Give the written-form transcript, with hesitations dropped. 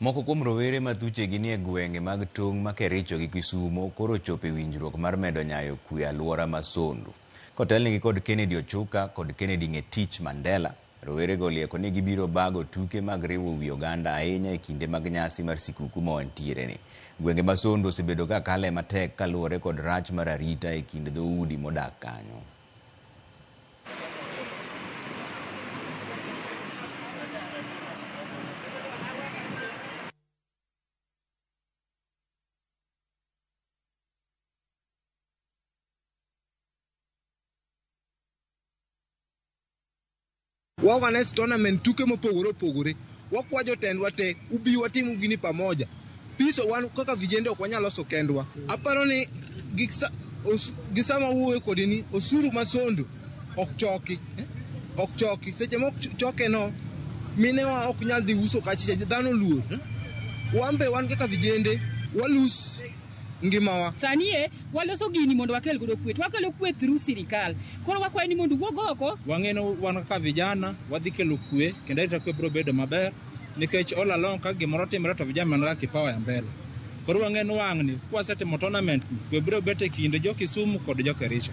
Moko kuom rowere ma thuchegi nie gwenge mag tong' ma Kericho gi Kisumo koro ochopo e winjruok mar medo nyayo kwe e aluora ma Sondu. Kotelnigi kod Kennedy Ochuka kod Kennedy Ngetich Mandela, rowerego olieko ni gibiro bago tuke mag riwo wi oganda ahinya e kinde mag nyasi mar sikuku ma wantiere ni. Gwenge ma Sondu osebedo ka kale matek kaluwore kod rach mar arita e kind dhoudi modak kanyo. Wa organize tournament tuke mopogore opogore. Wakwa jotendwa te ubi watim gini pamoja. Peace wan kaka vijende ok wanyal loso kendwa. Aparo ni gi sama wuoyo kodi ni osuru ma Sondu ok choki. Ok choki. Seche ma ok choke no minewa ok nyal dhi uso kachicha dhano luor. Wan be wan kaka vijende walus ngimawa. Sani e waloso gini mondo wakel godo kwe, to wakelo kwe through sirikal. Koro wakwayo ni mondo uwuog oko. Wang'e ni wan kaka vijana wadhi kelo kwe kendo arita kwe biro bedo maber nikech all along ka gimoro timore to vijana man ga kipawa ya mbele. Koro wang'e ni wang'ni kwasetimo tournament ni kwe biro bet e kind jo Kisumu kod jo Kericho.